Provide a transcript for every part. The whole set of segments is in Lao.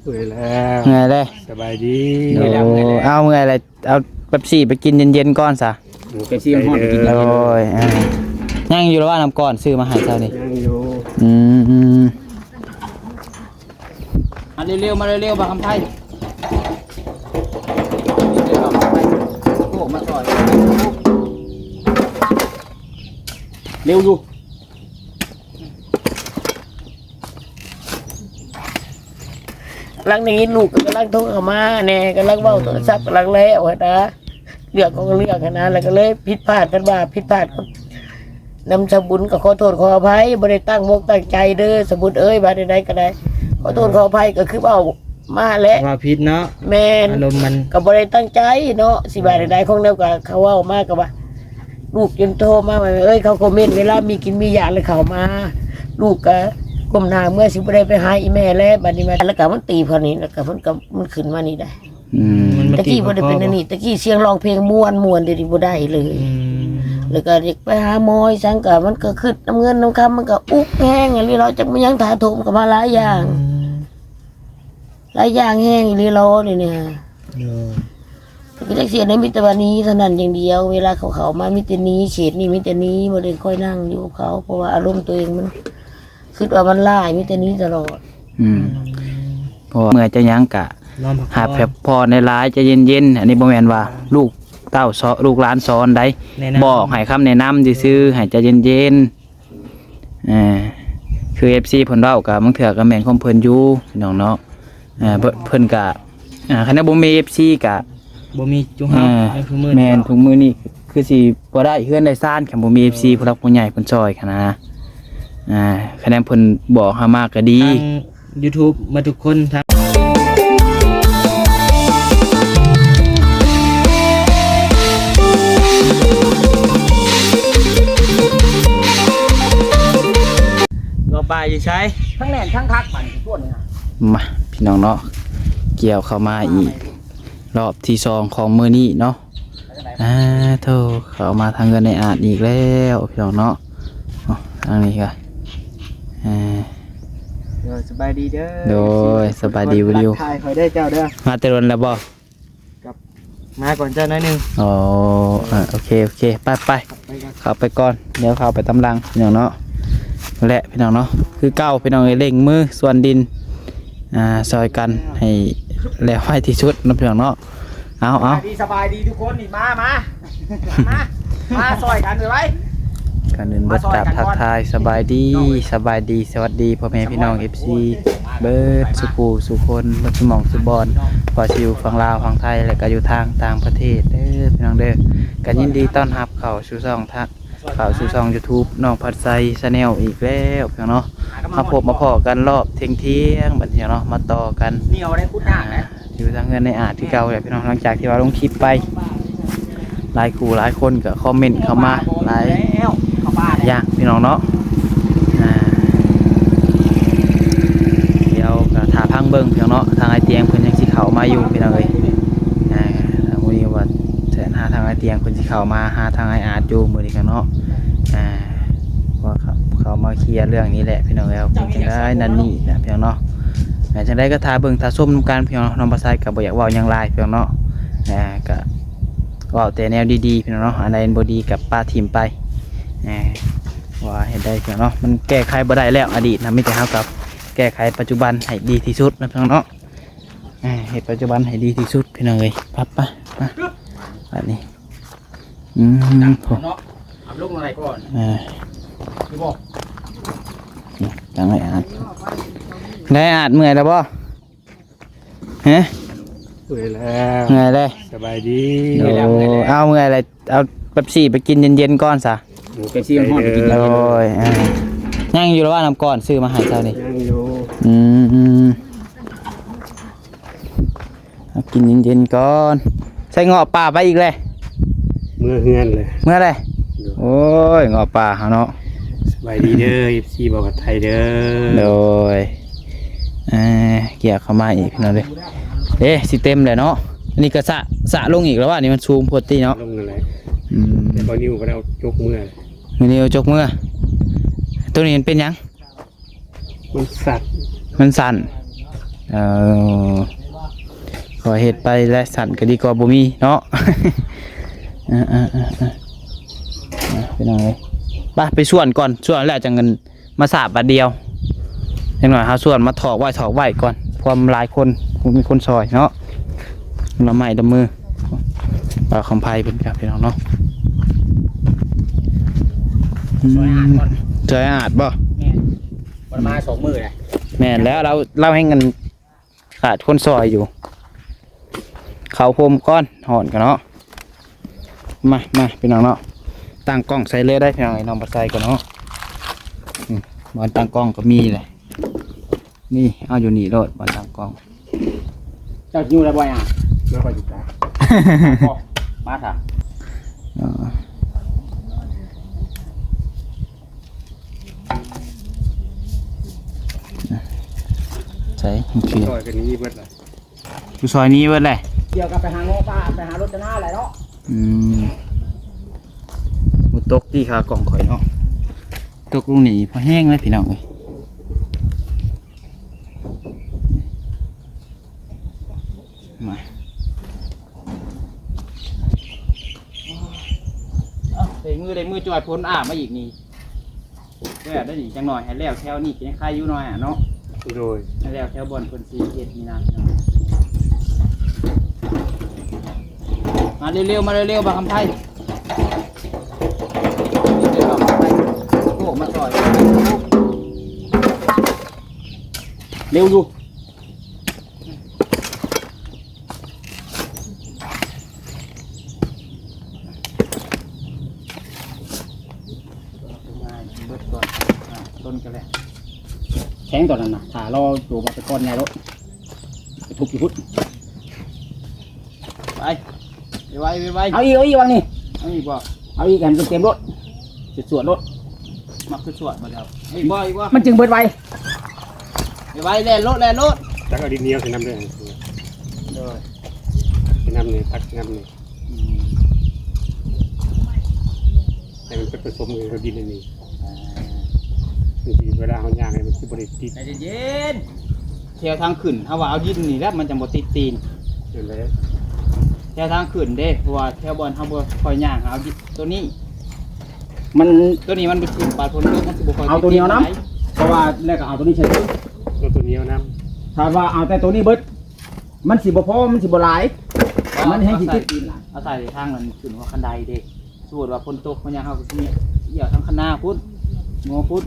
ເມື່ອຍແລ້ວ ເມື່ອຍເດ້. ສະບາຍດີ. ໂອ້ ເອົາເມື່ອຍແລ້ວ ເອົາເປັບຊີໄປກິນເຢັນໆກ່ອນຊະ. ໂອ້ ເປັບຊີຮ້ອນໄປກິນ. ໂດຍ ເອີ ຍັງຢູ່ລະວ່າ ນ້ຳກ້ອນຊື້ມາໃຫ້ເຈົ້ານີ້. ຍັງຢູ່. ອືມ ມາເລັວໆ ມາເລັວໆ ບ່າວຄຳໄພ. ໂອ້ ມາຊ່ອຍ ເລັວຢູ່. ຫຼັງນີ້ລູກກໍກຳລັງໂທເຂົ້າມາແດ່ ກຳລັງເວົ້າໂທລະສັບ ກຳລັງແລ້ວຫັ້ນນະ ເລື່ອງຂອງເລື່ອງຫັ້ນນະ ແລ້ວກໍເລີຍຜິດພາດກັນວ່າ ຜິດພາດກັບນຳສາວບຸນ ກໍຂໍໂທດຂໍອະໄພ ບໍ່ໄດ້ຕັ້ງອົກຕັ້ງໃຈເດີສາວບຸນເອີຍ ວ່າແນວໃດກໍໄດ້ ຂໍໂທດຂໍອະໄພ ກໍຄືເວົ້າມາແຫຼະ ເວົ້າຜິດເນາະ. ແມ່ນ ອາລົມມັນ ກໍບໍ່ໄດ້ຕັ້ງໃຈເນາະ ຊິວ່າແນວໃດ ຂອງແນວກໍເຂົາເວົ້າມາກໍວ່າ ລູກຈົນໂທມາວ່າ ເອີຍ ເຂົາຄອມເມັນເວລາມີກິນມີຢາກແລ້ວເຂົ້າມາ ລູກກໍກົ້ມໜ້າເມືອ ຊິບໍ່ໄດ້ໄປຫາອີ່ແມ່ແລ້ວ. ບັດນີ້ມາ ແລ້ວກໍມັນຕີພວກນີ້ ແລ້ວກໍມັນກໍ ມັນຂຶ້ນມານີ້ໄດ໋. ອືມ ມັນ ແຕ່ກີ້ບໍ່ໄດ້ເປັນອັນນີ້ ແຕ່ກີ້ສຽງຮ້ອງເພງມ່ວນໆ ດຽວນີ້ບໍ່ໄດ້ເລີຍ. ອືມ ແລ້ວກໍຢາກໄປຫາໝໍອີ່ສັງ ກໍມັນກໍຄຶດນຳເງິນນຳຄຳ ມັນກໍອຸກແຮງອີ່ຫຼີ ລາວຈັກແມ່ນຫຍັງ ຖາໂຖມເຂົ້າມາຫຼາຍຢ່າງ. ອືມ ຫຼາຍຢ່າງແຮງອີ່ຫຼີລາວນີ້ນະ. ໂດຍ ກໍຈັກຊິແນວ ມີແຕ່ວ່າໜີເທົ່ານັ້ນຢ່າງດຽວ ເວລາເຂົາເຂົ້າມາມີແຕ່ໜີ ເຂດນີ້ມີແຕ່ໜີ ບໍ່ໄດ້ຄ່ອຍນັ່ງຢູ່ກັບເຂົາ ເພາະວ່າອາລົມຕົວເອງມັນ ຄິດວ່າມັນຫຼາຍ ມີແຕ່ໜີຕະຫຼອດ. ອືມ ເພາະວ່າເມື່ອຍຈະຫຍັງກະ ນອນພັກຜ່ອນ ຮັບພັກຜ່ອນຫຼາຍໆ ໃຈເຢັນໆ. ອັນນີ້ບໍ່ແມ່ນວ່າລູກເຕົ້າ ລູກຫຼານສອນໃດ໋ ແນະນຳ ບອກໃຫ້ຄຳແນະນຳຊື່ໆ ໃຫ້ໃຈເຢັນໆ. ເອີ ຄືເອັຟຊີເພິ່ນເວົ້າກໍບາງເທື່ອກໍແມ່ນຂອງເພິ່ນຢູ່ພີ່ນ້ອງເນາະ. ເອີ ເພິ່ນ ເພິ່ນກໍ ອ່າ ຄັນວ່າບໍ່ມີເອັຟຊີກໍບໍ່ມີຈຸເຮົາ ເອີ ໃນທຸກມື້ນີ້ ແມ່ນ ເນາະ ທຸກມື້ນີ້ຄືຊິບໍ່ໄດ້ເຮືອນໄດ້ຊານ ຄັນບໍ່ມີເອັຟຊີ ເອີ ຜູ້ຫຼັກຜູ້ໃຫຍ່ເພິ່ນຊ່ອຍຫັ້ນນະ. ອ່າ ຄະແນນເພິ່ນບອກເຮົາມາກໍດີ ທາງ YouTube ໝົດທຸກຄົນ ທາງ ເງາະປ່າຢູ່ໃສ? ທັງແໜ້ນທັງຄັກ ບັດນີ້ ມາ ພີ່ນ້ອງເນາະ ກ່ຽວເຂົ້າມາອີກ ຮອບທີສອງຂອງມື້ນີ້ເນາະ. ອ່າ ໂທ ເຂົ້າມາທາງເຮືອນໃນອາດອີກແລ້ວ ພີ່ນ້ອງເນາະ. ເອົ້າ ທາງນີ້ກໍ ເອີ ໂດຍ ສະບາຍດີເດີ. ໂດຍ ສະບາຍດີ ວິວ. ທັກທາຍຂ້ອຍເດີເຈົ້າເດີ. ມາແຕ່ດົນແລ້ວບໍ່? ກັບມາກ່ອນເຈົ້າໜ້ອຍໜຶ່ງ. ອໍ ເອີ ໂອເຄ ໂອເຄ ໄປ ໄປ ເຂົ້າໄປກ່ອນ ດຽວເຂົ້າໄປຕາມຫຼັງ ພີ່ນ້ອງເນາະ. ແລະ ພີ່ນ້ອງເນາະ ຄືເກົ່າ ພີ່ນ້ອງເອີຍ ເລັ່ງມືສວນດິນ ອ່າ ຊ່ອຍກັນໃຫ້ແລ້ວໄວທີ່ສຸດເນາະ ພີ່ນ້ອງເນາະ. ເອົາ ເອົາ ສະບາຍດີ ສະບາຍດີທຸກຄົນ ນີ້ ມາ ມາ ມາ ມາຊ່ອຍກັນໄວໆ. ກ່ອນອື່ນເບິດ ມາຊ່ອຍກັນ ກາບທັກທາຍ ສະບາຍດີ ພີ່ນ້ອງເອີຍ ສະບາຍດີ ສະຫວັດດີ ພໍ່ແມ່ພີ່ນ້ອງ ເອັຟຊີ ເບິດ ໂອ້ຍ ສະໝອຍ ສູ່ຜູ້ສູ່ຄົນ ເບິດ ສະໝອງ ສະບອນ ບໍ່ວ່າຊິຢູ່ຝັ່ງລາວ ຝັ່ງໄທ ແລະ ກໍຢູ່ທາງຕ່າງປະເທດເດີ ພີ່ນ້ອງເດີ. ກໍຍິນດີຕ້ອນຮັບເຂົ້າສູ່ຊ່ອງ ເຂົ້າສູ່ຊ່ອງ YouTube ນ້ອງພັດໄຊ Channel ອີກແລ້ວ ພີ່ນ້ອງເນາະ. ມາພົບມາພໍ້ກັນຮອບທ່ຽງໆ ບັດນີ້ເນາະ ມາຕໍ່ກັນ ນີ້ເອົາໄດ້ຂຸດຍາກນະ ອ່າ ຢູ່ທາງເຮືອນໃນອາດຄືເກົ່າແຫຼະ ພີ່ນ້ອງ. ຫຼັງຈາກທີ່ວ່າລົງຄລິບໄປ ຫຼາຍຄູ່ຫຼາຍຄົນກໍຄອມເມັນເຂົ້າມາຫຼາຍຢ່າງ ພີ່ນ້ອງເນາະ. ອ່າ ດຽວກໍຖ້າຟັງເບິ່ງ ພີ່ນ້ອງເນາະ ທາງອ້າຍຕຽງເພິ່ນຍັງຊິເຂົ້າມາຢູ່ ພີ່ນ້ອງເອີຍ. ອ່າ ມື້ນີ້ວ່າ ຫາທາງອ້າຍຕຽງເພິ່ນຊິເຂົ້າມາຫາທາງອ້າຍອາດຢູ່ມື້ນີ້ກັນເນາະ. ອ່າ ວ່າເຂົ້າ ເຂົ້າມາເຄຍເລື່ອງນີ້ແຫຼະ ພີ່ນ້ອງເອີຍ ເປັນຈັ່ງໃດນັ້ນນີ້ນະ ພີ່ນ້ອງເນາະ. ອ່າ ຈັ່ງໃດກໍຖ້າເບິ່ງຖ້າຊົມນຳກັນ ພີ່ນ້ອງ. ນ້ອງພາໄຊກໍບໍ່ຢາກເວົ້າຫຍັງຫຼາຍ ພີ່ນ້ອງເນາະ. ອ່າ ກໍເວົ້າແຕ່ແນວດີໆ ພີ່ນ້ອງເນາະ ອັນໃດບໍ່ດີກໍປະຖິ້ມໄປ. ອ່າ ວ່າເຮັດໄດ້ ພີ່ນ້ອງເນາະ ມັນແກ້ໄຂບໍ່ໄດ້ແລ້ວ ອະດີດນະ ມີແຕ່ເຮົາກໍແກ້ໄຂປັດຈຸບັນໃຫ້ດີທີ່ສຸດນະ ພີ່ນ້ອງເນາະ. ອ່າ ເຮັດປັດຈຸບັນໃຫ້ດີທີ່ສຸດ ພີ່ນ້ອງເອີຍ. ໄປ ໄປ ໄປ ບາດນີ້ ອືມ ໂອ້ ເນາະ ອັບລົງມາໄວ້ກ່ອນ ອ່າ ຄືບໍ່ ຈັ່ງໃຫ້ອາດ ໄດ້ອາດເມື່ອຍແລ້ວບໍ່? ຮະ ເມື່ອຍແລ້ວ ເມື່ອຍແລ້ວ. ສະບາຍດີ. ໂອ້ ເອົາເມື່ອຍແລ້ວ ເອົາເປັບຊີໄປກິນເຢັນໆກ່ອນຊະ. ໂອ້ ເປັບຊີຮ້ອນໄປກິນ. ໂດຍ ອ່າ ຍັງຢູ່ລະວ່າ ນ້ຳກ້ອນຊື້ມາໃຫ້ເຈົ້ານີ້. ຍັງຢູ່. ອືມ ເອົາກິນເຢັນໆກ່ອນ. ໃສ່ເງາະປ່າໄປອີກແລ້ວ ເມືອເຮືອນເລີຍ ເມືອແລ້ວ. ໂດຍ ໂອ້ຍ ເງາະປ່າເຮົາເນາະ. ສະບາຍດີເດີ ເອັຟຊີ ບ່າວພັດໄທເດີ. ໂດຍ ເອີ ກຽກເຂົ້າມາອີກພີ່ນ້ອງເດີ. ເດ້ ຊິເຕັມແລ້ວເນາະ. ອັນນີ້ກໍສະ ສະລົງອີກແລ້ວວ່າ ນີ້ມັນສູງໂພດຕິເນາະ. ລົງນັ້ນແຫຼະ. ອືມ ແຕ່ບໍ່ນິ້ວກໍໄດ້ເອົາຈົກເມືອ ມື້ນີ້ເອົາຈົກເມືອ. ໂຕນີ້ມັນເປັນຫຍັງ? ມັນສັ່ນ ມັນສັ່ນ. ເອີ ຂໍເຮັດໄປແລະ ຊັ້ນກໍດີກວ່າບໍ່ມີເນາະ. ເອີໆໆໆ ເອົາ ພີ່ນ້ອງເອີຍ ໄປ ໄປສວນກ່ອນ ສວນແລ້ວຈັ່ງ ມາສາບບາດດຽວ. ຈັກໜ້ອຍເຮົາຊວນມາຖອກໄວ້ ຖອກໄວ້ກ່ອນ ພວກຫຼາຍຄົນ ບໍ່ມີຄົນຊ່ອຍເນາະ. ລະໄມ້ລະມື ບ່າວຄຳໄພເພິ່ນກັບພີ່ນ້ອງເນາະ. ອືມ ຊ່ອຍອາດບໍ່? ແມ່ນ ບໍ່ໄດ້ມາສອງມື້ແລ້ວ. ແມ່ນແລ້ວ ລາວ ລາວແຮ່ງອັນ ຂາດຄົນຊ່ອຍຢູ່. ເຂົ້າໂຮມກ່ອນ ຮ້ອນກັນເນາະ. ມາ ມາ ພີ່ນ້ອງເນາະ ຕັ້ງກ້ອງໃສ່ເລີຍໄດ໋ ພີ່ນ້ອງເອີຍ ນ້ອງບໍ່ໃສ່ກ່ອນເນາະ. ອືມ ບ່ອນຕັ້ງກ້ອງກໍມີແຫຼະ ນີ້ ເອົາຢູ່ນີ້ໂລດ ບ່ອນຕັ້ງກ້ອງ. ເຈົ້າຢູ່ແລ້ວບໍ່ຫຍັງ? ແລ້ວຂ້ອຍຊິໄປ ມາຊະ. ເອີ ໃສ່ ໂອເຄ ຊ່ອຍກັນນີ້ເບິດລະ ຢູ່ຊອຍນີ້ເບິດແຫຼະ. ດຽວກໍໄປຫາງໍປ່າ ໄປຫາລົດຈະນາແຫຼະເນາະ. ອືມ ບໍ່ຕົກຕິ ຂາກ້ອງຂ້ອຍເນາະ ຕົກລົງນີ້ພໍແຮງເລີຍ ພີ່ນ້ອງເອີຍ. ມາ ເອົາ ໄດ້ມື ໄດ້ມື ຈ່ອຍພົ້ນອາບມາອີກນີ້. ແລ້ວໄດ້ນີ້ ຈັກໜ້ອຍໃຫ້ແລ້ວແຖວນີ້ ກໍຍັງຄາຢູ່ໜ້ອຍອະເນາະ. ໂດຍ ໃຫ້ແລ້ວແຖວບ່ອນເພິ່ນຊິເຮັດນີ້ນະ. ມາເລັວໆ ມາເລັວໆ ບ່າວຄຳໄພ ເລັວໆ ບ່າວຄຳໄພ ໂອ້ ມາຊ່ອຍ ເລັວຢູ່. ເບິດກ່ອນ ອ່າ ຕົ້ນກໍແລ້ວ ແຂງຕອນນັ້ນນະ ຖ້າລໍໂຈມເອົາໄປກ້ອນໃຫຍ່ໂລດ ໄປທຸບຢູ່ພຸ້ນ. ໄປ ໄວໆ ໄວໆ ເອົາອີກ ເອົາອີກຫວ່າງນີ້ ເອົາອີກບໍ່? ເອົາອີກ ໃຫ້ມັນເຕັມໆໂລດ ສວດໆໂລດ. ມັກຄືສວດບໍ່ເຈົ້າ? ເອົາອີກບໍ່? ເອົາອີກບໍ່? ມັນຈຶ່ງເບິດໄວ. ໄວໆ ແລ່ນໂລດ ແລ່ນໂລດ. ຕັກເອົາດິນໜຽວໃສ່ນຳເດີ. ໂດຍ ໃສ່ນຳນີ້ ຕັກໃສ່ນຳນີ້. ອືມ ໃຫ້ມັນໄປປະສົມກັນກັບດິນອັນນີ້. ອ່າ ບາງທີເວລາເຮົາຍ່າງນີ້ ມັນຊິບໍ່ໄດ້ຕິດ. ໃຈເຢັນໆ ແຖວທາງຂຶ້ນ ເຮົາວ່າເອົາດິນນີ້ແຫຼະ ມັນຈັ່ງບໍ່ຕິດຕີນ. ນັ້ນແຫຼະ ແຖວທາງຂຶ້ນເດ້ ເພາະວ່າແຖວບ່ອນເຮົາບໍ່ຄ່ອຍຍ່າງ ເຮົາເອົາດິນໂຕນີ້ ມັນ ໂຕນີ້ມັນໄປຂຶ້ນ ບາດຝົນຕົກມັນຊິບໍ່ຄ່ອຍ ເອົາໂຕນີ້ເອົານຳ ຕິດຕີນປານໃດ. ເພາະວ່າແລ້ວກໍເອົາໂຕນີ້ໃສ່ຕື່ມ ເອົາໂຕນີ້ເອົານຳ. ຖ້າວ່າເອົາແຕ່ໂຕນີ້ເບິດ ມັນຊິບໍ່ພໍ ມັນຊິບໍ່ຫຼາຍ ມັນແຮ່ງຊິຕິດຕີນຫຼາຍ. ເອົາໃສ່ທາງອັນຂຶ້ນຫົວຄັນໄດເດ້. ສົມມຸດວ່າຝົນຕົກມາຫຍັງ ເຮົາກໍຊິເອົາທາງຄັນນາພຸ້ນ ງໍພຸ້ນ.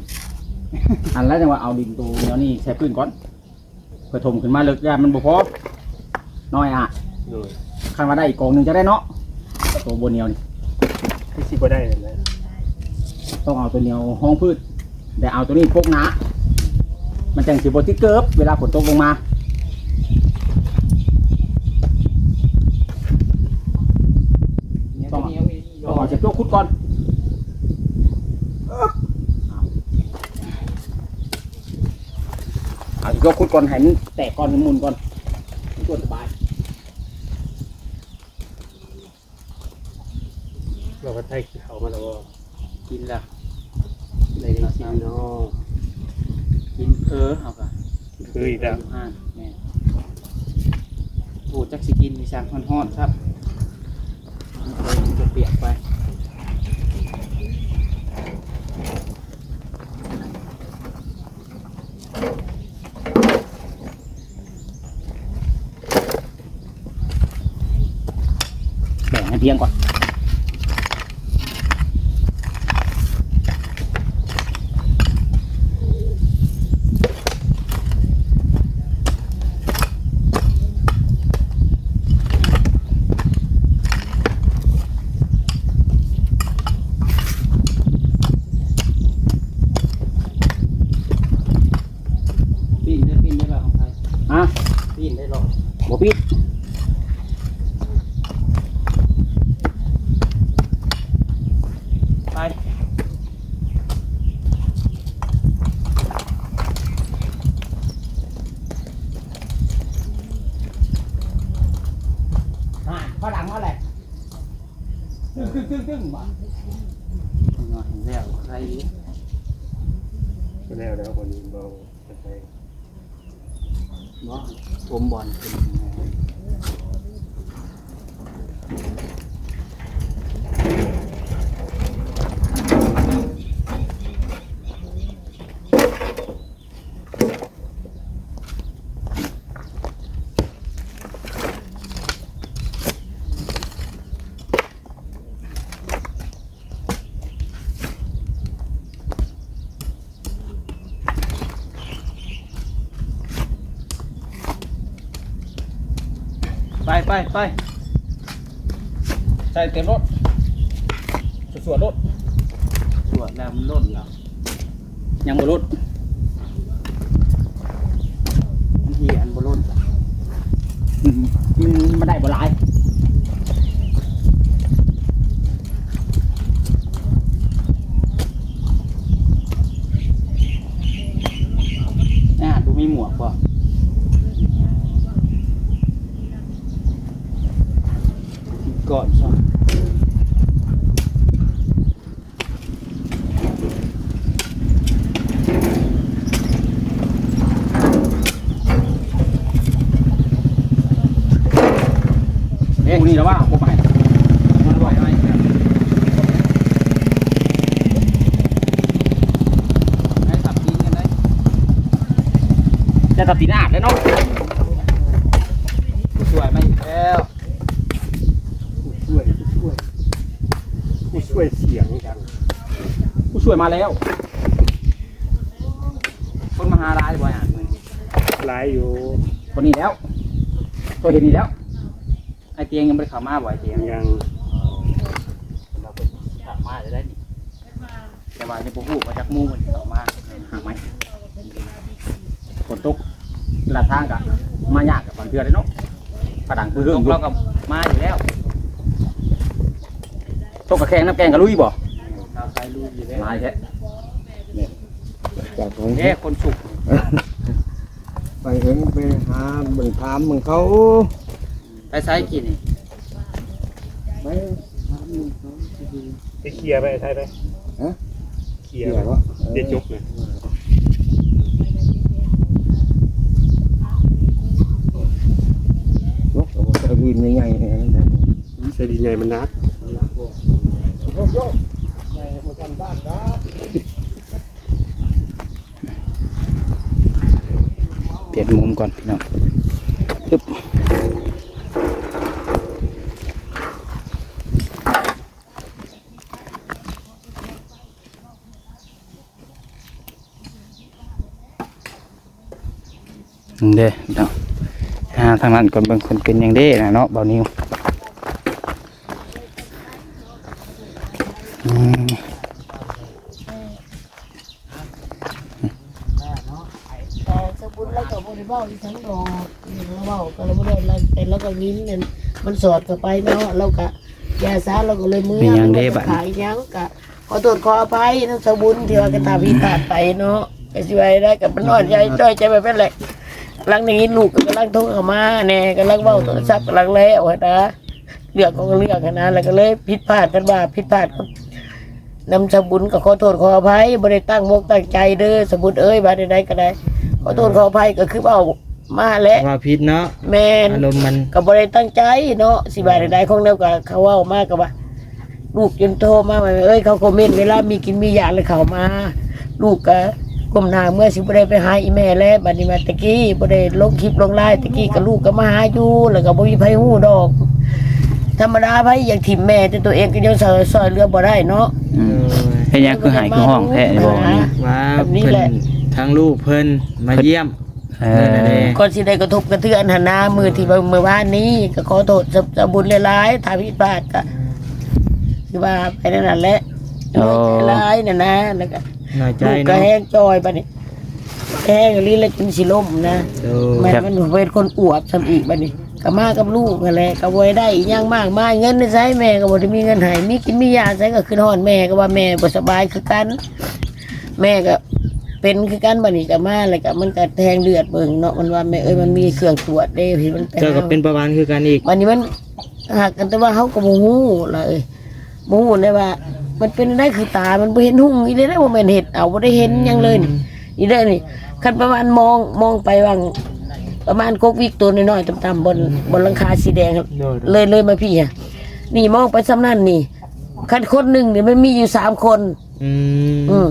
ອັນລະຈັ່ງວ່າເອົາດິນໂຕແນວນີ້ໃສ່ພື້ນກ່ອນ ເພື່ອຖົມຂຶ້ນມາເລິກ ຢ້ານມັນບໍ່ພໍ ນ້ອຍອະ. ໂດຍ ຄັນວ່າໄດ້ອີກກອງໜຶ່ງຈະໄດ້ເນາະ ໂຕບໍ່ໜຽວນີ້ ຄືຊິບໍ່ໄດ້ແຫຼະ. ຕ້ອງເອົາໂຕໜຽວຮອງພື້ນ ແລະເອົາໂຕນີ້ປົກໜ້າ ມັນຈັ່ງຊິບໍ່ຕິດເກີບເວລາຝົນຕົກລົງມາ. ຕ້ອງ ຕ້ອງເອົາເສຍໂຈກຂຸດກ່ອນ. ເອົາເສຍໂຈກຂຸດກ່ອນ ໃຫ້ມັນແຕກກ່ອນ ໝຸ່ນກ່ອນ ມັນຈວດສະບາຍ. ເຮົາກໍໄດ້ກິນເຂົ້າມາແລ້ວບໍ່? ກິນແລ້ວ. ໄດ້ຫຍັງກິນເນາະ? ກິນເຝີເຮົາກໍ ກິນເຝີອີກແລ້ວ. ຢູ່ຮ້ານ ແມ່ນ. ໂອ້ ຈັກຊິກິນອີ່ຫຍັງ ຮ້ອນໆ ຊ້ຳ ມັນກໍປຽກໄປ. ແບ່ງໃຫ້ພຽງກ່ອນ. ປີ້ນເດີ ປີ້ນເດີ ບ່າວຄຳໄພ. ຮະ? ປີ້ນໄດ້ບໍ່? ບໍ່ປີ້ນ. ໄປ. ຫັ້ນ ຝຣັ່ງມາແລ້ວ. ຕຶ້ງໆໆໆ ບາດ ນ້ອຍແລ້ວໃຄຢູ່. ກໍແລ້ວແລ້ວ ຄົນນີ້ບໍ່ເປັນໄປ. ບໍ່ ຖົມບ່ອນຂຶ້ນ. ໄປ ໄປ ໄປ ໃສ່ເຕັມລົດ ສວດໆ ໂລດ ສວດແລ້ວມັນລົ້ນແລ້ວ. ຍັງບໍ່ຫຼຸດ ມັນເຫຍ ອັນບໍ່ຫຼົ່ນ ອືມ ມັນ ມັນໄດ້ບໍ່ຫຼາຍ. ອ່າ ບໍ່ມີໝວກບໍ່? ກ່ອນຊະ. ເດ້ ນີ້ລະວ່າ ກົບໃຫ້ມັນໄວໄວ ໃຫ້ສັບຕີນກັນໄດ້ ແຕ່ສັບຕີນອາດເດ້ເນາະ. ຜູ້ຊ່ວຍມາອີກແລ້ວ. ຜູ້ຊ່ວຍ ຜູ້ຊ່ວຍ ຜູ້ຊ່ວຍສຽງດັງ ຜູ້ຊ່ວຍມາແລ້ວ. ຄົນມາຫາຫຼາຍບໍ່ ອາດມື້ນີ້? ຫຼາຍຢູ່ ຄົນນີ້ແລ້ວ ກໍເຫັນນີ້ແລ້ວ. ອ້າຍຕຽງຍັງບໍ່ໄດ້ເຂົ້າມາບໍ່? ອ້າຍຕຽງ ຍັງ ເພິ່ນວ່າເພິ່ນຊິເຂົ້າມາໄດ້ນີ້. ແຕ່ວ່າຍັງບໍ່ຮູ້ວ່າຈັກໂມງເພິ່ນຊິເຂົ້າມາຫາໃໝ່. ຝົນຕົກລາດທາງກະມາຍາກກັບບາງເທື່ອເດ້ເນາະ. ຜະດັງປຶ້ງໆ ຕົກ ຢູ່ ລາວກໍມາຢູ່ແລ້ວ. ຕົກກະແຂ່ງນ້ຳແກ່ງກະລຸຍບໍ່? ລາວໃສ່ລຸຍຢູ່ແລ້ວ. ຫຼາຍແທ້. ແມ່ນ ຈາກຂອງ ເດ້ ຄົນສຸກ ໄປເຖິງໄປຫາເບິ່ງຖາມເບິ່ງເຂົາ. ໄປໃສກີ້ນີ້? ໄປຖາມເຂົາ ໄປເຄຍໄປ ໄປໄທໄປ. ຮະ? ເຄຍ ເຄຍບໍ່? ເຄຍຈົບນະ. ໂອ້ ເອົາໃສ່ດິນໃຫຍ່ໆ ໃສ່ດິນໃຫຍ່ມັນໜັກ. ປ່ຽນມຸມກ່ອນພີ່ນ້ອງ. ອຶບ ເດ້ພີ່ນ້ອງ ຫາທາງນັ້ນກ່ອນ ເບິ່ງເພິ່ນເປັນຫຍັງເດ້ນະເນາະ ບ່າວນິວ. ອືມ. ແຕ່ສະບຸນລາວກໍບໍ່ໄດ້ເວົ້າອີ່ຫຍັງດອກ ລາວເວົ້າກໍລາວບໍ່ໄດ້ ແຕ່ລາວກໍຍິນນັ້ນ ມັນສອດເຂົ້າໄປເນາະ ລາວກໍຢ່າຊະ ລາວກໍເລີຍເມືອ ແມ່ນຫຍັງເດ້ບາດນີ້ ຂາຍຫຍັງກໍຂໍໂທດຂໍອະໄພນຳສະບຸນ ທີ່ວ່າກະທຳຜິດພາດໄປເນາະ ກໍຊິວ່າໄດ້ ກໍມັນນ້ອຍໃຈ ນ້ອຍໃຈແບບນັ້ນແຫຼະ. ຫຼັງໄດ້ຍິນລູກກໍກຳລັງໂທເຂົ້າມາແດ່ ກຳລັງເວົ້າໂທລະສັບ ກຳລັງແລ້ວຫັ້ນນະ. ເລື່ອງຂອງເລື່ອງຫັ້ນນະ ແລ້ວກໍເລີຍຜິດພາດກັນວ່າ ຜິດພາດກັບນຳສະບຸນ ກໍຂໍໂທດຂໍອະໄພ ບໍ່ໄດ້ຕັ້ງມົກຕັ້ງໃຈເດີສະບຸນເອີຍ ວ່າແນວໃດກໍໄດ້ ຂໍໂທດຂໍອະໄພ ກໍຄືເວົ້າມາແຫຼະ ເວົ້າຜິດເນາະ. ແມ່ນ ອາລົມມັນ ກໍບໍ່ໄດ້ຕັ້ງໃຈເນາະ ຊິວ່າແນວໃດ ຂອງແນວກໍເຂົາເວົ້າມາກໍວ່າ ລູກຈົນໂທມາວ່າ ເອີຍ ເຂົາຄອມເມັນເວລາມີກິນມີຢາກແລ້ວເຂົ້າມາ ລູກກໍກົ້ມໜ້າເມືອ ຊິບໍ່ໄດ້ໄປຫາອີ່ແມ່ແລ້ວ. ບັດນີ້ວ່າແຕ່ກີ້ບໍ່ໄດ້ລົງຄລິບລົງລາຍ ແຕ່ກີ້ກໍລູກກໍມາຫາຢູ່ ແລ້ວກໍບໍ່ມີໃຜຮູ້ດອກ. ທຳມະດາໃຜຢາກຖິ້ມແມ່ ແຕ່ຕົວເອງກໍຍັງຊ່ອຍ ຊ່ອຍເຫຼືອບໍ່ໄດ້ເນາະ. ອືມ ເຮັດຫຍັງຄືໄຫ້ຄືຮ້ອງແທ້ບໍ່ນີ້? ວ່າ ແບບນີ້ແຫຼະ ເພິ່ນ ທາງລູກເພິ່ນມາຢ້ຽມ. ເອີ ມື້ນັ້ນເດ້ ກ່ອນຊິໄດ້ກະທົບກະເທືອນຫັ້ນນະ ມື້ທີ່ວ່າ ມື້ວານນີ້ ກໍຂໍໂທດສະ ສະບຸນຫຼາຍໆ ຖ້າຜິດພາດກໍ ຄືວ່າໄປແນວນັ້ນແຫຼະ. ໂອ້ ຫຼາຍນັ້ນນະ ແລ້ວກໍ ນ້ອຍໃຈ ລູກກໍ ເນາະ ແຮງຈ່ອຍບາດນີ້ ແຮງອີ່ຫຼີແລ້ວຈົນຊິລົ້ມນະ. ໂອ້ ມັນ ມັນເປັນຄົນອວບຊ້ຳອີກບາດນີ້ ກໍມາກັບລູກຫັ້ນແຫຼະ ກໍບໍ່ໄດ້ອີ່ຫຍັງມາກມາຍ ເງິນໃນໃສແມ່ກໍບໍ່ໄດ້ມີເງິນໃຫ້ ມີກິນມີຢາໃສກໍຄືນຮອດແມ່ ກໍວ່າແມ່ບໍ່ສະບາຍຄືກັນ ແມ່ກໍ ເປັນຄືກັນ ບາດນີ້ກໍມາ ແລ້ວກໍມັນກໍແທງເລືອດເບິ່ງເນາະ ມັນວ່າ ແມ່ເອີຍ ມັນມີເຄື່ອງກວດເດ້ ທີ່ມັນໄປ ເຈົ້າກໍເປັນເບົາຫວານຄືກັນອີກ ບາດນີ້ມັນຫາກກັນ ແຕ່ວ່າເຮົາກໍບໍ່ຮູ້ລະເອີຍ ບໍ່ຮູ້ໄດ້ວ່າມັນເປັນໄດ້ ຄືຕາມັນບໍ່ເຫັນຮຸ່ງອີ່ເດ້ ບໍ່ແມ່ນເຮັດເອົາ ບໍ່ໄດ້ເຫັນຫຍັງເລີຍນີ້ ອືມ ນີ້ເດ້ນີ້ ຄັນປະມານມອງ ມອງໄປຫວ່າງ ປະມານກົກວິກໂຕນ້ອຍໆຕ່ຳໆ ບ່ອນ ອືມ ບ່ອນຫຼັງຄາສີແດງ ໂດຍໆ ເລີຍ ເລີຍມາພີ້ຫັ້ນ. ນີ້ມອງໄປສ່ຳນັ້ນນີ້ ຄັນຄົນໜຶ່ງນີ້ມັນມີຢູ່ສາມຄົນ. ອືມ ອືມ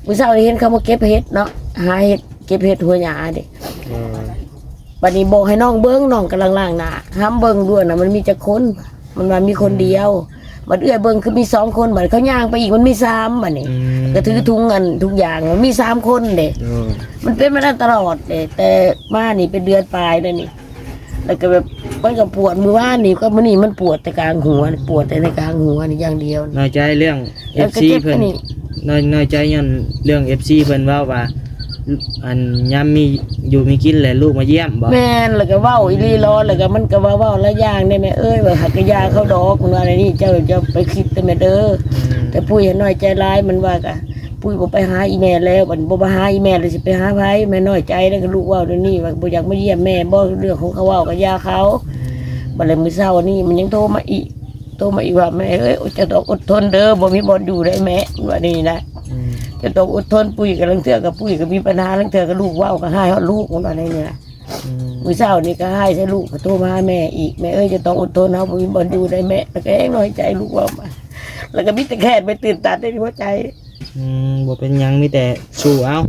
ມື້ເຊົ້ານີ້ເຫັນເຂົາມາເກັບເຫັດເນາະ ຫາເຫັດ ເກັບເຫັດຫົວຫຍ້າເດ້. ເອີ ບັດນີ້ບອກໃຫ້ນ້ອງເບິ່ງ ນ້ອງກຳລັງລ້າງໜ້າ ຫ້າມເບິ່ງດ້ວຍນະ ມັນມີຈັກຄົນ ມັນວ່າມີຄົນດຽວ. ອືມ ບັດເອື້ອຍເບິ່ງຄືມີສອງຄົນ ບັດເຂົາຍ່າງໄປອີກມັນມີສາມ ບັດນີ້ ອືມ ກໍຖືຖົງອັນທຸກຢ່າງ ມັນມີສາມຄົນເດ້. ໂດຍ ມັນເປັນມານັ້ນຕະຫຼອດເດ້ ແຕ່ມານີ້ເປັນເດືອນປາຍແລ້ວນີ້. ແລ້ວກໍແບບ ມັນກໍປວດ ມື້ວານນີ້ກັບມື້ນີ້ມັນປວດແຕ່ກາງຫົວ ປວດແຕ່ໃນກາງຫົວນີ້ຢ່າງດຽວ. ນ້ອຍໃຈເລື່ອງ ເອັຟຊີ ເພິ່ນ ນ້ອຍ ນ້ອຍໃຈຍ້ອນເລື່ອງ ເອັຟຊີ ເພິ່ນເວົ້າວ່າ ອັນຍາມມີຢູ່ມີກິນແຫຼະ ລູກມາຢ້ຽມບໍ? ແມ່ນ ແລ້ວກໍເວົ້າອີ່ຫຼີຫຼໍ ແລ້ວກໍມັນກໍວ່າເວົ້າຫຼາຍຢ່າງເດ້ ແມ່ເອີຍ ວ່າຫາກະຢ່າເຂົາດອກ ມັນວ່າແນວນີ້ ເຈົ້າ ເຈົ້າໄປຄິດແຕ່ແມ່ເດີ. ອືມ ແຕ່ປຸ້ຍຫັ້ນນ້ອຍໃຈຫຼາຍ ມັນວ່າກະ ປຸ້ຍບໍ່ໄປຫາອີ່ແມ່ແລ້ວ ບັດບໍ່ມາຫາອີ່ແມ່ແລ້ວຊິໄປຫາໃຜ? ແມ່ນ້ອຍໃຈແລ້ວ ກໍລູກເວົ້າແນວນີ້ວ່າບໍ່ຢາກມາຢ້ຽມແມ່ບໍ ເລື່ອງຂອງເຂົາເວົ້າກໍຢ່າເຂົາ. ອືມ ບັດແລ້ວມື້ເຊົ້ານີ້ມັນຍັງໂທມາອີກ ໂທມາອີກວ່າ ແມ່ເອີຍ ເຈົ້າຕ້ອງອົດທົນເດີ ບໍ່ມີບ່ອນຢູ່ໄດ້ແມ່ ວ່ານີ້ນະ. ອືມ ເຈົ້າຕ້ອງອົດທົນ ປຸ້ຍກໍລາງເທື່ອກໍ ປຸ້ຍກໍມີບັນຫາ ລາງເທື່ອກໍລູກເວົ້າກໍຮ້າຍຮອດລູກ ວ່າແນວນີ້ນະ. ອືມ ມື້ເຊົ້ານີ້ກໍຮ້າຍໃສ່ລູກ ກໍໂທມາຫາແມ່ອີກ ແມ່ເອີຍ ເຈົ້າຕ້ອງອົດທົນ ເຮົາບໍ່ມີບ່ອນຢູ່ໄດ້ແມ່ ແລ້ວກໍແຮງນ້ອຍໃຈ ລູກເວົ້າມາ ແລ້ວກໍມີແຕ່ແຄ້ນໄປຕື່ນຕັນໃນຫົວໃຈ. ອືມ ບໍ່ເປັນຫຍັງ ມີແຕ່ສູ້ເອົາ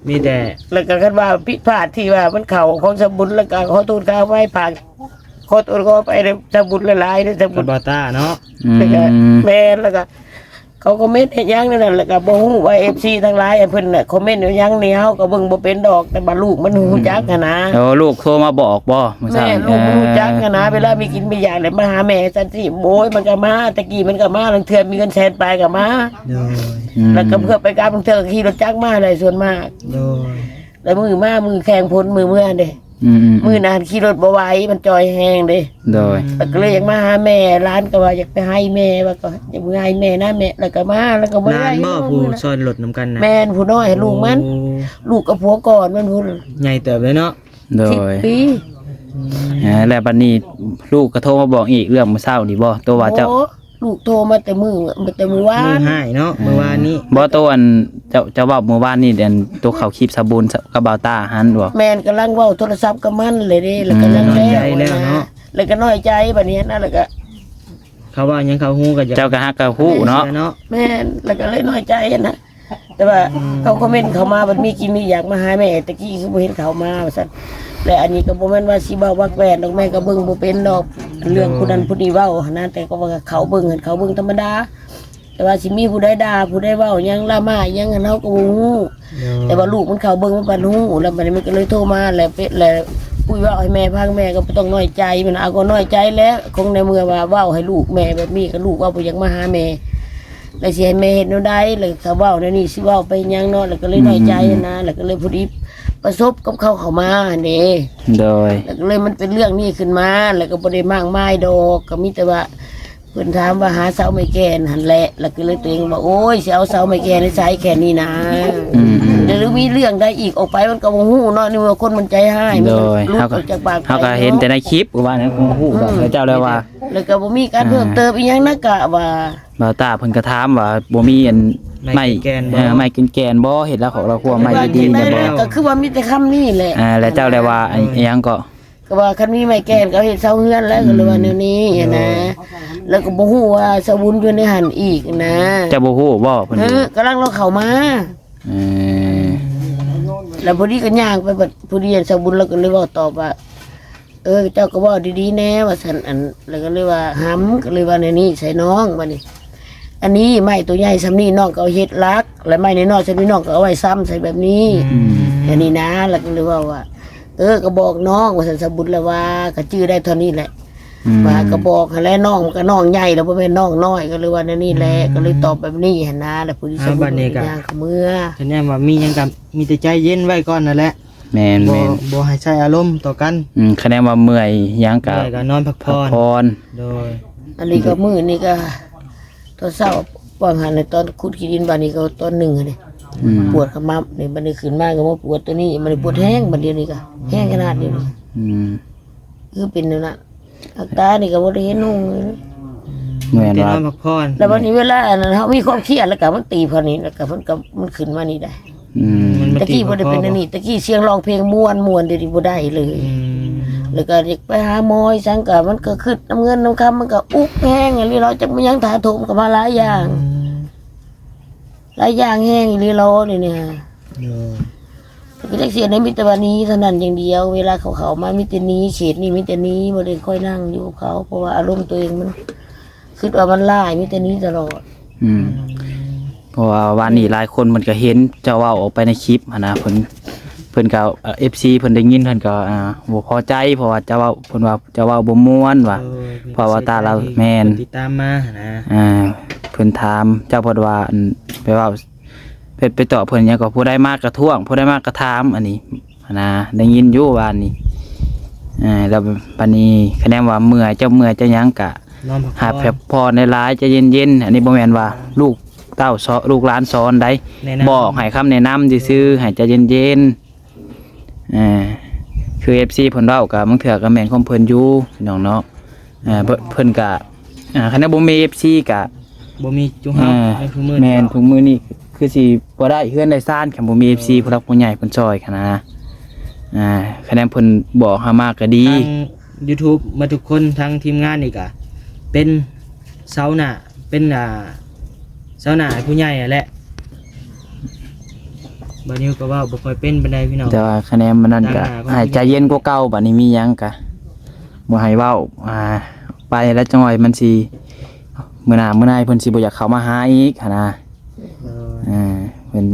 ມີແຕ່ ແລ້ວກໍຄັນວ່າຜິດພາດທີ່ວ່າມັນເຂົ້າຂອງສະບຸນ ແລ້ວກໍຂໍໂທດຂະອະໄພ ຝາກຂໍໂທດຂໍອະໄພນຳສະບຸນຫຼາຍໆເດີ ສະບຸນ ກັບບ່າວຕ້າເນາະ. ອືມ ແລ້ວກໍ ແມ່ນ ແລ້ວກໍເຂົາຄອມເມັນເຮັດຫຍັງແນວນັ້ນ ແລ້ວກໍບໍ່ຮູ້ວ່າ ເອັຟຊີ ທັງຫຼາຍ ອັນເພິ່ນນະຄອມເມັນຫຍັງນີ້ ເຮົາກໍເບິ່ງບໍ່ເປັນດອກ ແຕ່ວ່າລູກມັນຮູ້ຈັກຫັ້ນນະ. ໂອ້ ລູກໂທມາບອກບໍ? ແມ່ນ ລູກມັນຮູ້ຈັກຫັ້ນນະ ເວລາມີກິນມີຢາກແລ້ວມາຫາແມ່ຊັ້ນຊີ້ ໂອ້ຍ ມັນກໍມາ ແຕ່ກີ້ມັນກໍມາ ລາງເທື່ອມີເງິນແສນປາຍກໍມາ. ໂດຍ ອືມ ແລ້ວກໍເພື່ອໄປກັບ ລາງເທື່ອກໍຂີ່ລົດຈັກມາໄດ້ສ່ວນມາກ. ໂດຍ ແລ້ວມື້ມາ ມື້ແຂ່ງຜົນ ມື້ເມືອຫັ້ນເດ້. ອືມໆໆ ມື້ນັ້ນຂີ່ລົດບໍ່ໄຫວ ມັນຈ່ອຍແຮງເດ້. ໂດຍ ແລ້ວກໍເລີຍຢາກມາຫາແມ່ ຫຼານກໍວ່າຢາກໄປຫາອີ່ແມ່ ວ່າກໍຢາກເມືອຫາອີ່ແມ່ນະແມ່ ແລ້ວກໍມາ ແລ້ວກໍບໍ່ໄດ້. ຫຼານບໍ ຜູ້ຊ້ອນລົດນຳກັນນະ? ແມ່ນ ຜູ້ນ້ອຍ ໂອ້ ລູກມັນ ລູກກັບຜົວກ່ອນມັນພຸ້ນ ໃຫຍ່ເຕີບເລີຍເນາະ. ໂດຍ ສິບປີ. ອືມ ເອີ ແລ້ວບັດນີ້ລູກກໍໂທມາບອກອີກເລື່ອງມື້ເຊົ້ານີ້ບໍ? ໂຕວ່າເຈົ້າ ໂອ້ ລູກໂທມາແຕ່ມື້ ແຕ່ມື້ວານ ມື້ຮ້າຍເນາະ ມື້ວານນີ້. ບໍ່ ໂຕອັນເຈົ້າ ເຈົ້າເວົ້າມື້ວານນີ້ ອັນໂຕເຂົ້າຄລິບສາວບຸນກັບບ່າວຕ້າຫັ້ນບໍ່? ແມ່ນ ກຳລັງເວົ້າໂທລະສັບກັບມັນເລີຍເດ້ ແລ້ວກໍ ອືມ ນ້ອຍໃຈແລ້ວເນາະ ແລ້ວກໍນ້ອຍໃຈບັດນີ້ນະ ແລ້ວກໍເຂົາເວົ້າຫຍັງເຂົາຮູ້ກໍຢາກ ເຈົ້າກໍຮັກກໍຮູ້ເນາະ. ແມ່ນ ແລ້ວກໍເລີຍນ້ອຍໃຈນະ. ແຕ່ວ່າ ອືມ ເຂົາຄອມເມັນເຂົ້າມາ ບັດມີກິນມີຢາກມາຫາແມ່ ແຕ່ກີ້ຄືບໍ່ເຫັນເຂົາມາວ່າຊັ້ນ. ແລະ ອັນນີ້ກໍບໍ່ແມ່ນວ່າຊິເວົ້າວັກແວ່ນດອກ ແມ່ກໍເບິ່ງບໍ່ເປັນດອກ ເລື່ອງ ໂດຍ ຜູ້ນັ້ນຜູ້ນີ້ເວົ້າຫັ້ນນະ ແຕ່ກໍວ່າເຂົາເບິ່ງຫັ້ນ ເຂົາເບິ່ງທຳມະດາ ແຕ່ວ່າຊິມີຜູ້ໃດດ່າ ຜູ້ໃດເວົ້າຫຍັງລາມາຫຍັງຫັ້ນ ເຮົາກໍບໍ່ຮູ້. ໂດຍ ແຕ່ວ່າລູກມັນເຂົ້າເບິ່ງ ມັນປານຮູ້ ແລ້ວບັດນີ້ມັນກໍເລີຍໂທມາ ແລ້ວເປະ ແລ້ວປຸ້ຍເວົ້າໃຫ້ແມ່ຟັງ ແມ່ກໍບໍ່ຕ້ອງນ້ອຍໃຈ ມັນເອົາກໍນ້ອຍໃຈແລ້ວ ຄົງໃນເມື່ອວ່າເວົ້າໃຫ້ລູກແມ່ແບບນີ້ ກໍລູກວ່າບໍ່ຢາກມາຫາແມ່ ແລ້ວຊິໃຫ້ແມ່ເຮັດແນວໃດ? ແລ້ວຖ້າເວົ້າແນວນີ້ຊິເວົ້າໄປຫຍັງເນາະ ແລ້ວກໍເລີຍ ອືມ ນ້ອຍໃຈ ອືມ ຫັ້ນນະ ແລ້ວກໍເລີຍພໍດີປະສົບກັບເຂົາເຂົ້າມາຫັ້ນເດ້. ໂດຍ ແລ້ວກໍເລີຍມັນເປັນເລື່ອງນີ້ຂຶ້ນມາ ແລ້ວກໍບໍ່ໄດ້ມາກມາຍດອກ ກໍມີແຕ່ວ່າເພິ່ນຖາມວ່າຫາເສົາໄມ້ແກ່ນຫັ້ນແຫຼະ ແລ້ວກໍເລີຍຕົວເອງວ່າ ໂອ້ຍ ຊິເອົາເສົາໄມ້ແກ່ນໃນໃສແຄ່ນີ້ນາ. ອືມໆ ແລ້ວມີເລື່ອງໃດອີກອອກໄປ ມັນກໍບໍ່ຮູ້ເນາະ ໃນເມື່ອຄົນມັນໃຈຮ້າຍ ໂດຍ ມັນກໍຫຼຸດອອກຈາກປາກໄປ ເຮົາກໍເຫັນແຕ່ໃນຄລິບ ວ່ານັ້ນ ບໍ່ຮູ້ດອກ ອືມ ເຈົ້າແລ້ວວ່າ ແລ້ວກໍບໍ່ມີການເພີ່ມເຕີມອີ່ຫຍັງນະ ກະວ່າ ບ່າວຕ້າເພິ່ນກໍຖາມວ່າບໍ່ມີອັນໄມ້ ໄມ້ແກ່ນໆບໍ່? ເອີ ໄມ້ແກ່ນໆບໍ່? ເຮັດລະຄອບລະຄົວໄມ້ດີໆແດ່ບໍ່? ກໍຄືວ່າມີແຕ່ຄຳນີ້ແຫຼະ ອ່າ ແລ້ວເຈົ້າໄດ້ວ່າ ໂດຍ ອີ່ຫຍັງເກາະ? ກໍວ່າຄັນມີໄມ້ແກ່ນກໍເຮັດເສົາເຮືອນແລ້ວ ອືມ ກໍເລີຍວ່າແນວນີ້ ໂດຍ ຫັ້ນນະ ແລ້ວກໍບໍ່ຮູ້ວ່າສາວບຸນຢູ່ໃນຫັ້ນອີກນະ. ເຈົ້າບໍ່ຮູ້ບໍ່? ເພິ່ນ ເອີ ກຳລັງລາວເຂົ້າມາ ເອີ ແລ້ວພໍດີກໍຍ່າງໄປ ບັດພໍດີອັນສາວບຸນລາວກໍເລີຍເວົ້າຕອບວ່າ ເອີ ເຈົ້າກໍເວົ້າດີໆແດ່ ວ່າຊັ້ນ ອັນ ແລ້ວກໍເລີຍວ່າ ຫຳ ກໍເລີຍວ່າແນວນີ້ໃສ່ນ້ອງ ບັດນີ້ ອັນນີ້ໄມ້ຕົວໃຫຍ່ສ່ຳນີ້ ນ້ອງກໍເຮັດຫຼັກ ແລະໄມ້ນ້ອຍໆສ່ຳນີ້ ນ້ອງກໍເອົາໄວ້ຊຳໃສ່ແບບນີ້ ອືມ ອັນນີ້ນະ ແລ້ວກໍເລີຍເວົ້າວ່າ ເອີ ກໍບອກນ້ອງ ວ່າຊັ້ນ ສາວບຸນລາວວ່າ ກໍຈື່ໄດ້ເທົ່ານີ້ແຫຼະ ອືມ ວ່າກໍບອກຫັ້ນແຫຼະ ນ້ອງມັນກໍນ້ອງໃຫຍ່ແລ້ວ ບໍ່ແມ່ນນ້ອງນ້ອຍ ກໍເລີຍວ່າແນວນີ້ແຫຼະ ອືມ ກໍເລີຍຕອບແບບນີ້ຫັ້ນນະ ແລ້ວຜູ້ທີ່ ອ່າ ສາວບຸນ ບັດນີ້ກໍຍ່າງເຂົ້າເມືອ ຄະແນນວ່າມີຫຍັງກໍມີແຕ່ໃຈເຢັນໄວ້ກ່ອນນັ້ນແຫຼະ. ແມ່ນ ບໍ່ ແມ່ນ ບໍ່ໃຫ້ໃຊ້ອາລົມຕໍ່ກັນ ອືມ ຄະແນນວ່າເມື່ອຍຫຍັງກະ ເມື່ອຍກະນອນພັກຜ່ອນ ພັກຜ່ອນ ໂດຍ ອັນນີ້ກໍມື້ນີ້ກໍຕອນເຊົ້າ ວ່າງຫັ້ນ ຕອນຂຸດຂີ້ດິນ ບາດນີ້ກໍຕອນໜຶ່ງຫັ້ນເດ້ ອືມ ປວດຂະໝັບນີ້ ບາດນີ້ຂຶ້ນມາກໍມາປວດຕົວນີ້ ບາດນີ້ປວດແຮງ ບາດດຽວນີ້ກໍແຮງຂະໜາດນີ້ ອືມ ຄືເປັນແນວນັ້ນ ອາການນີ້ກໍບໍ່ໄດ້ເຫັນຫຸ່ງເລີຍ ແມ່ນວ່າ ແຕ່ນອນພັກຜ່ອນ ແລ້ວບັດນີ້ເວລາອັນນັ້ນ ເຮົາມີຄວາມຄຽດ ແລ້ວກໍມັນຕີບເຮົານີ້ ແລ້ວກໍມັນກໍ ມັນຂຶ້ນມານີ້ໄດ໋ ອືມ ມັນ ຕະກີ້ບໍ່ໄດ້ເປັນອັນນີ້ ຕະກີ້ສຽງຮ້ອງເພງມ່ວນໆ ດຽວນີ້ບໍ່ໄດ້ເລີຍ. ອືມ ແລ້ວກໍຢາກໄປຫາໝໍອີ່ຫຍັງກໍ ມັນກໍຄິດນຳເງິນນຳຄຳ ມັນກໍອຸກແຮງອີ່ຫຼີເນາະ ຈັກແມ່ນຫຍັງຖາຖົມເຂົ້າມາຫຼາຍຢ່າງ ອືມ ຫຼາຍຢ່າງແຮງອີ່ຫຼີເນາະ ດຽວນີ້. ໂດຍ ກໍຈັກຊິເຮັດໃດ ມີແຕ່ວ່າໜີເທົ່ານັ້ນຢ່າງດຽວ ເວລາເຂົາເຂົ້າມາມີແຕ່ໜີ ເຂດນີ້ມີແຕ່ໜີ ບໍ່ໄດ້ຄ່ອຍນັ່ງຢູ່ກັບເຂົາ ເພາະວ່າອາລົມຕົວເອງມັນ ຄິດວ່າມັນຫຼາຍ ມີແຕ່ໜີຕະຫຼອດ. ອືມ ເພາະວ່າວານນີ້ຫຼາຍຄົນເພິ່ນກໍເຫັນເຈົ້າເວົ້າອອກໄປໃນຄລິບຫັ້ນນະ ເພິ່ນ ເພິ່ນກໍ ເອີ ເອັຟຊີ ເພິ່ນໄດ້ຍິນ ເພິ່ນກໍ ອ່າ ບໍ່ພໍໃຈ ເພາະວ່າເຈົ້າເວົ້າ ເພິ່ນວ່າເຈົ້າເວົ້າບໍ່ມ່ວນວ່າ ເອີ ເພາະວ່າຕາລາວ ແມ່ນ ຕິດຕາມມາຫັ້ນນະ ອ່າ ເພິ່ນຖາມເຈົ້າ ເພິ່ນວ່າ ອັນ ໄປເວົ້າ ໄປ ໄປຕອບເພິ່ນຫຍັງກໍ ຜູ້ໃດມາກະທ້ວງ ຜູ້ໃດມາກະຖາມ ອັນນີ້ ຫັ້ນນະ ໄດ້ຍິນຢູ່ວ່ານີ້ ເອີ ແລ້ວບັດນີ້ຄະແນນວ່າເມື່ອຍ ເຈົ້າເມື່ອຍເຈົ້າຫຍັງກະ ນອນພັກຜ່ອນ ຮັບພັກຜ່ອນຫຼາຍໆ ໃຈເຢັນໆ. ອັນນີ້ບໍ່ແມ່ນວ່າລູກເຕົ້າສອນ ລູກຫຼານສອນໃດ໋ ແນະນຳ ບອກໃຫ້ຄຳແນະນຳຊື່ໆ ໃຫ້ໃຈເຢັນໆ. ເອີ ຄືເອັຟຊີເພິ່ນເວົ້າກະບາງເທື່ອກະແມ່ນຂອງເພິ່ນຢູ່ ພີ່ນ້ອງເນາະ. ເອີ ເພິ່ນ ເພິ່ນກະ ອ່າ ຄັນວ່າບໍ່ມີເອັຟຊີກະ ບໍ່ມີຈຸເຮົາ ເອີ ໃນທຸກມື້ນີ້ ແມ່ນ ເນາະ ທຸກມື້ນີ້ຄືຊິບໍ່ໄດ້ເຮືອນໄດ້ຊານ ຄັນບໍ່ມີເອັຟຊີ ເອີ ຜູ້ຫຼັກຜູ້ໃຫຍ່ເພິ່ນຊ່ອຍຫັ້ນນະ. ອ່າ ຄະແນນເພິ່ນບອກເຮົາມາກໍດີ ທາງຢູທູບໝົດທຸກຄົນ ທາງທີມງານນີ້ກໍເປັນເສົາໜ້າ ເປັນ ອ່າ ເສົາໜ້າໃຫ້ຜູ້ໃຫຍ່ຫັ້ນແຫຼະ. ບ່າວນິວກໍເວົ້າບໍ່ຄ່ອຍເປັນປານໃດ ພີ່ນ້ອງ ແຕ່ວ່າຄະແນນມັນນັ້ນກໍໃຫ້ໃຈເຢັນກວ່າເກົ່າ. ບັດນີ້ມີຫຍັງກໍບໍ່ໃຫ້ເວົ້າ ອ່າ ໄປແລ້ວ ຈັກໜ້ອຍມັນຊິ ມື້ໜ້າມື້ໃນເພິ່ນຊິບໍ່ຢາກເຂົ້າມາຫາອີກຫັ້ນນະ. ເອີ ເອີ ເພິ່ນ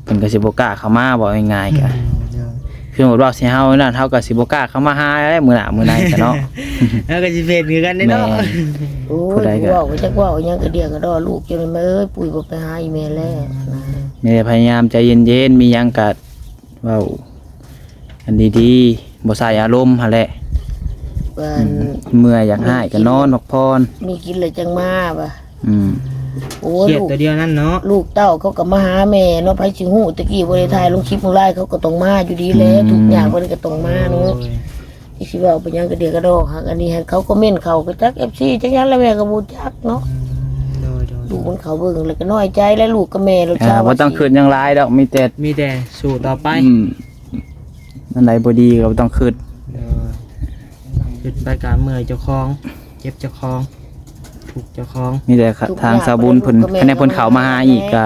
ເພິ່ນກໍຊິບໍ່ກ້າເຂົ້າມາ ເວົ້າງ່າຍໆ ກໍ ອືມ ຄືສົມມຸດວ່າຊິເຮົານັ້ນ ເຮົາກໍຊິບໍ່ກ້າເຂົ້າມາຫາແລ້ວ ມື້ໜ້າມື້ໃນກໍເນາະ ເຮົາກໍຊິເປັນຄືກັນເດ້ເນາະ. ແມ່ນ ໂອ້ຍ ຜູ້ໃດກໍ ເວົ້າ ຈັກເວົ້າຫຍັງກະດຽກກະດໍ ລູກເຈົ້ານີ້ ແມ່ເອີຍ ປຸ້ຍບໍ່ໄປຫາອີ່ແມ່ແລ້ວ. ອືມ ມີແຕ່ພະຍາຍາມໃຈເຢັນໆ ມີຫຍັງກະເວົ້າ ອັນດີໆ ບໍ່ໃສ່ອາລົມຫັ້ນແຫຼະ. ວ່າ ອືມ ເມື່ອຍຢາກຮ້າຍກໍນອນພັກຜ່ອນ ມີກິນແລ້ວຈັ່ງມາວ່າ. ອືມ ໂອ້ຍ ຄຽດຕົວດຽວນັ້ນເນາະ ລູກເຕົ້າເຂົາກໍມາຫາແມ່ເນາະ ໃຜຊິຮູ້ ແຕ່ກີ້ບໍ່ໄດ້ຖ່າຍລົງຄລິບລົງໄລ ເຂົາກໍຕ້ອງມາຢູ່ດີແຫຼະ. ອືມ ທຸກຍາກເພິ່ນກໍຕ້ອງມາເນາະ. ໂດຍ ຊິເວົ້າໄປຫຍັງກະເດຍກະດໍ ຫາກອັນນີ້ໃຫ້ເຂົາຄອມເມັນເຂົ້າ ກໍຈັກເອັຟຊີຈັກຫຍັງລະ ແມ່ກໍບໍ່ຈັກເນາະ. ອືມ ໂດຍໆ ລູກມັນເຂົ້າເບິ່ງແລ້ວກໍນ້ອຍໃຈແຫຼະ ລູກກັບແມ່ ອ່າ ລູກສາວ ບໍ່ຕ້ອງຄິດຫຍັງຫຼາຍດອກ ມີແຕ່ ມີແຕ່ສູ້ຕໍ່ໄປ. ອືມ ອັນໃດບໍ່ດີກໍບໍ່ຕ້ອງຄິດ ເອີ ຄິດໄປກະເມື່ອຍເຈົ້າຂອງ ເຈັບເຈົ້າຂອງ ທຸກເຈົ້າຂອງ. ມີແຕ່ທາງສາວບຸນເພິ່ນ ຄັນແມ່ນເພິ່ນເຂົ້າມາຫາອີກກະ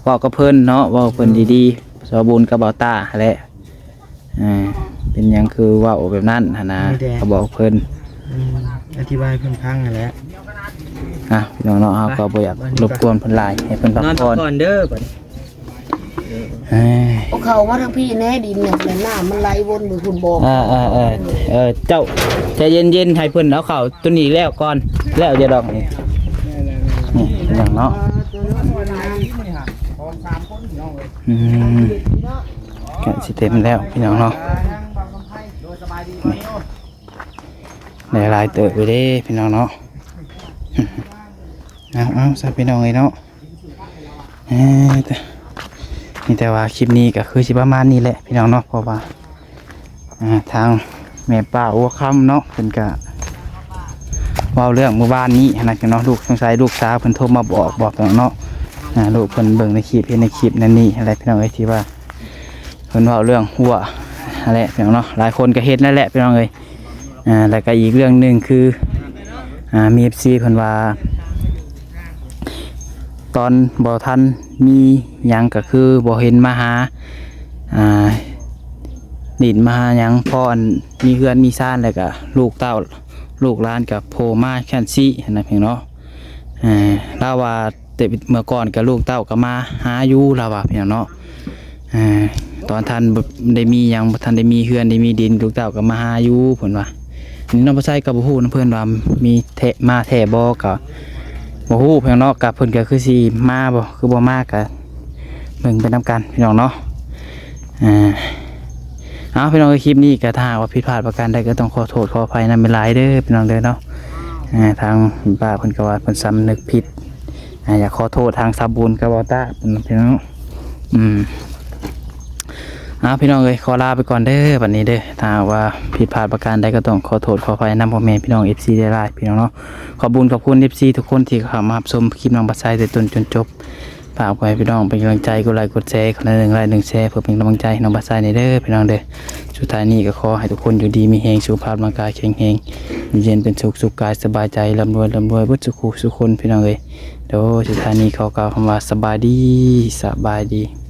ເວົ້າກັບເພິ່ນເນາະ ເວົ້າເພິ່ນດີໆ ສາວບຸນກັບບ່າວຕ້າຫັ້ນແຫຼະ. ອ່າ ເປັນຫຍັງຄືເວົ້າແບບນັ້ນຫັ້ນນະ ກໍບອກເພິ່ນ ອືມ ອະທິບາຍໃຫ້ເພິ່ນຟັງຫັ້ນແຫຼະ. ອ່ະ ພີ່ນ້ອງເນາະ ເຮົາກໍບໍ່ຢາກລົບກວນເພິ່ນຫຼາຍ ໃຫ້ເພິ່ນພັກຜ່ອນ ນອນພັກຜ່ອນເດີບັດນີ້. ເອີ ເອົາເຂົ້າມາທາງພີ້ແນ່ ດິນນີ້ ນ້ຳມັນໄຫຼວົນໄປພຸ້ນບໍ່. ເອີໆໆ ເຈົ້າໃຈເຢັນໆ ໃຫ້ເພິ່ນເອົາເຂົ້າຕົວນີ້ແລ້ວກ່ອນ ແລ້ວຈະດອກນີ້ ນີ້ພີ່ນ້ອງເນາະ. ອືມ ໃກ້ຊິເຕັມແລ້ວພີ່ນ້ອງເນາະ ນີ້ ໄດ້ຫຼາຍເຕີບຢູ່ເດ້ພີ່ນ້ອງເນາະ. ເອົາໆ ຊະພີ່ນ້ອງເອີຍເນາະ ເອີ ມີແຕ່ວ່າຄລິບນີ້ກໍຄືຊິປະມານນີ້ແຫຼະພີ່ນ້ອງເນາະ ເພາະວ່າ ອ່າ ທາງແມ່ປ້າຫົວຄຳເນາະ ເພິ່ນກະເວົ້າເລື່ອງມື້ວານນີ້ຫັ້ນນະເນາະ ລູກ ສົງໄສລູກສາວເພິ່ນໂທມາບອກ ບອກເນາະ ອ່າ ລູກເພິ່ນເບິ່ງໃນຄລິບ ເຫັນໃນຄລິບນັ້ນນີ້ຫັ້ນແຫຼະພີ່ນ້ອງເອີຍ ທີ່ວ່າເພິ່ນເວົ້າເລື່ອງຮົ້ວຫັ້ນແຫຼະພີ່ນ້ອງເນາະ ຫຼາຍຄົນກໍເຫັນນັ້ນແຫຼະພີ່ນ້ອງເອີຍ. ອ່າ ແລ້ວກໍອີກເລື່ອງໜຶ່ງຄື ອ່າ ມີເອັຟຊີເພິ່ນວ່າ ຕອນບໍ່ທັນມີຫຍັງກໍຄືບໍ່ເຫັນມາຫາ ອ່າ ດິນມາຫາຫຍັງ ພໍອັນມີເຮືອນມີຊານແລ້ວກໍລູກເຕົ້າລູກຫຼານກໍໂຜມາແຄ່ນຊີ້ຫັ້ນນະພີ່ນ້ອງເນາະ. ອ່າ ລາວວ່າ ແຕ່ເມື່ອກ່ອນກໍລູກເຕົ້າກໍມາຫາຢູ່ ລາວວ່າພີ່ນ້ອງເນາະ. ອ່າ ຕອນທ່ານໄດ້ມີຫຍັງ ບໍ່ທັນໄດ້ມີເຮືອນໄດ້ມີດິນ ລູກເຕົ້າກໍມາຫາຢູ່ ເພິ່ນວ່າ. ນີ້ນ້ອງປະໄຊກໍບໍ່ຮູ້ນຳເພິ່ນວ່າມີແທ້ ມາແທ້ບໍ່ ກໍບໍ່ຮູ້ພີ່ນ້ອງເນາະ ກໍເພິ່ນກໍຄືຊິມາບໍ່ ຄືບໍ່ມາ ກໍເບິ່ງໄປນຳກັນພີ່ນ້ອງເນາະ. ອ່າ ເອົາ ພີ່ນ້ອງເອີຍ ຄລິບນີ້ກໍຖ້າຫາກວ່າຜິດພາດປະການໃດ ກໍຕ້ອງຂໍໂທດຂໍອະໄພນຳຫຼາຍໆເດີພີ່ນ້ອງເດີເນາະ. ອ່າ ທາງປ້າເພິ່ນກໍວ່າເພິ່ນສຳນຶກຜິດ ອ່າ ຢາກຂໍໂທດທາງສາວບຸນກັບບ່າວຕ້າເພິ່ນເນາະ. ອືມ ເອົາ ພີ່ນ້ອງເອີຍ ຂໍລາໄປກ່ອນເດີບັດນີ້ເດີ ຖ້າຫາກວ່າຜິດພາດປະການໃດ ກໍຕ້ອງຂໍໂທດຂໍອະໄພນຳພໍ່ແມ່ພີ່ນ້ອງເອັຟຊີຫຼາຍໆ ພີ່ນ້ອງເນາະ. ຂອບບຸນຂອບຄຸນເອັຟຊີທຸກຄົນທີ່ເຂົ້າມາຮັບຊົມຄລິບນ້ອງປະໄຊແຕ່ຕົ້ນຈົນຈົບ. ຝາກໄວ້ພີ່ນ້ອງເປັນກຳລັງໃຈ ກົດໄລກົດແຊ ຄົນລະໜຶ່ງໄລໜຶ່ງແຊ ເພື່ອເປັນກຳລັງໃຈໃຫ້ນ້ອງບາໄຊແດ່ເດີພີ່ນ້ອງເດີ. ສຸດທ້າຍນີ້ກໍຂໍໃຫ້ທຸກຄົນຢູ່ດີມີແຮງ ສຸຂະພາບຮ່າງກາຍແຂງແຮງ ຢູ່ເຢັນເປັນສຸກ ສຸກກາຍສະບາຍໃຈ ລ່ຳລວຍ ລ່ຳລວຍເບິດສຸຂູສຸຄົນພີ່ນ້ອງເອີຍ. ໂດຍ ສຸດທ້າຍນີ້ຂໍກ່າວຄຳວ່າສະບາຍດີ ສະບາຍດີ.